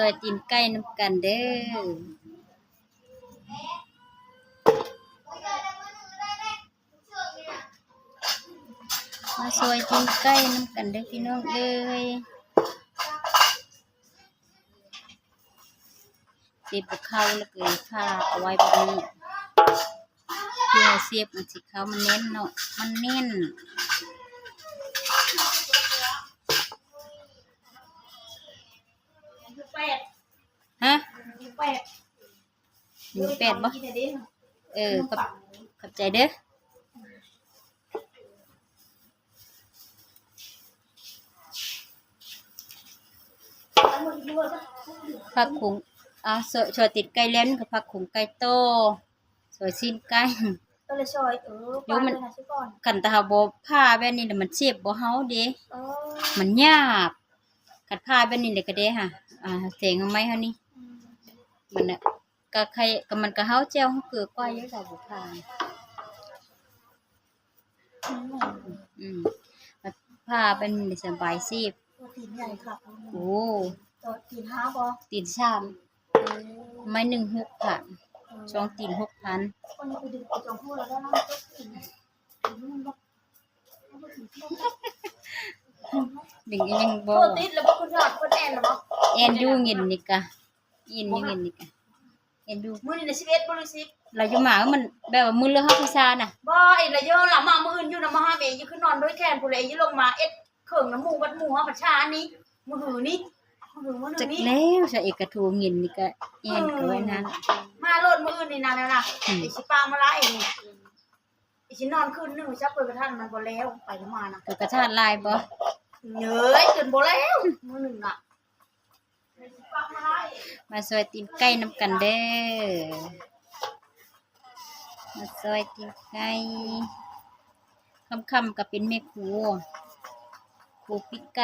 ຊ່ອຍຕີນໄກ່ນຳກັນເດີ້. ມາຊ່ອຍຕີນໄກ່ນຳກັນເດີ້ພີ່ນ້ອງເອີຍ. ເສບບໍ່ເຂົ້າແລ້ວກໍຜ່າເອົາໄວ້ແບບນີ້ ເພື່ອເສບມັນຊິເຂົ້າ ມັນແໜ້ນເນາະ ມັນແໜ້ນ. ຮະ? ມີແປດບໍ່? ເອີ ຂອບ ຂອບໃຈເດີ້. ຜັກໂຂງ ອ່າ ຊ່ອຍ ຊ່ອຍຕີນໄກ່ແລ້ວ ນີ້ກໍຜັກໂຂງໄກ່ຕໍ່ ຊ່ອຍຊີ້ນໄກ່ ກໍເລີຍຊ່ອຍ ເອີ ໂຍ ມັນ ປານນັ້ນຊະກ່ອນ. ຄັນຖ້າເຮົາບໍ່ຜ່າແບບນີ້ລະ ມັນເສບບໍ່ເຮົາເດ້. ເອີ ມັນຫຍາບ. ຄັນຜ່າແບບນີ້ແຫຼະກໍໄດ້ຫາ ອ່າ ແສງເອົາໄມ້ເຮົານີ້ ອືມ ມັນນະ ກໍໄຄ ກໍມັນກໍເຮົາແຈ່ວເຮົາເກືອກວ່າຢູ່ ຖ້າບໍ່ຜ່າ. ອືມ ອືມ ຜ່າແບບນີ້ສະບາຍເສບ. ໂອ້ ຕີນໃຫຍ່ຄັກ. ໂອ້ ຕີນຫ້າບໍ່? ຕີນສາມ. ໂອ້ ໄມ້ໜຶ່ງຫົກພັນ ເອີ ສອງຕີນຫົກພັນ. ຄົນໄປດຶງເອົາຈອງຫົວແລ້ວໄດ້ນະ ຕິດອີ່ຫຍັງບໍ່? ຕິດແລ້ວບໍ່? ເພິ່ນຫາກເພິ່ນແອ່ນແລ້ວບໍ່? ແອ່ນຢູ່ເງິນນີ້ກະ ແອ່ນຢູ່ເງິນນີ້ກະ ແອ່ນຢູ່. ມື້ນີ້ນະ ສິບເອັດບໍ່ ຫຼື ສິບ? ລາວຢູ່ມາ ມັນແບບວ່າມື້ເລີກເຮົາຄືຊານະ. ບໍ່ ອີລະເຢີລະ ມາມື້ອື່ນຢູ່ນະ ມາຫາເອຢູ່ ຄືນອນດ້ວຍແຂນພຸ້ນແຫຼະ ຢູ່ລົງມາເອັດເຄິ່ງນະ ໝູ່ບັດໝູ່ເຮົາບັດຊານີ້ ມື້ຮືນີ້ ມື້ຮືມື້ໜຶ່ງນີ້. ຈັກແລ້ວຊະ ເອກະໂທເງິນນີ້ກະແອ່ນ ເອີ ກໍໄວ້ນັ້ນ ມາໂລດມື້ອື່ນນີ້ນະ ນະ ນະ ອືມ ເອຊິປາມາລາຍນີ້. ອີຊິນອນຄືນໜຶ່ງ ຈັກເປີດກະທາດມັນບໍ່ແລ້ວ ໄປມານະ. ເປີດກະທາດຫຼາຍບໍ່? ເອີຍ ຈົນບໍ່ແລ້ວມື້ໜຶ່ງນະ. ມາຊ່ອຍຕີນໄກ່ນຳກັນເດີ້ ມາຊ່ອຍຕີນໄກ່. ຄ່ຳໆກໍເປັນແມ່ຄົວ ຄົວປີ້ງໄກ່.